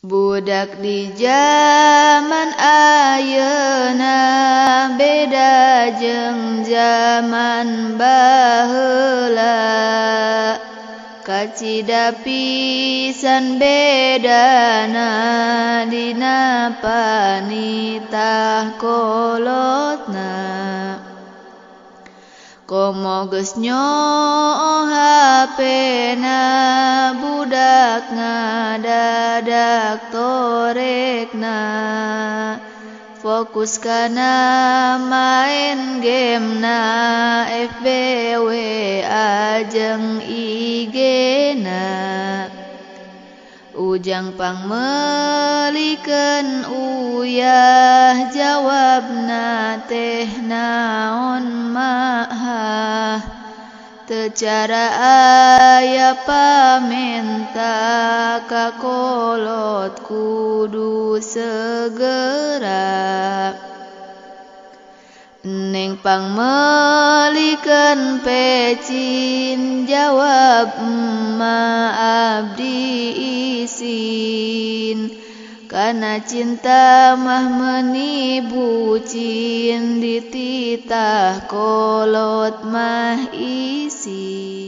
Budak di jaman ayeuna beda jeung jaman baheula. Kacida pisan bedana dina panitah kolotna. Komo geus nyoo hapena budak ngadadak torekna. Fokus kana main gamena FB WA jeung IG-na. Ujang pangmeulikeun uyah jawabna teh naon mah. Teu cara aya pamenta ka kolot kudu segera. Neng pangmeulikeun pecin jawab emak abdi isin. Kana cinta mah meuni bucin dititah kolot mah isin.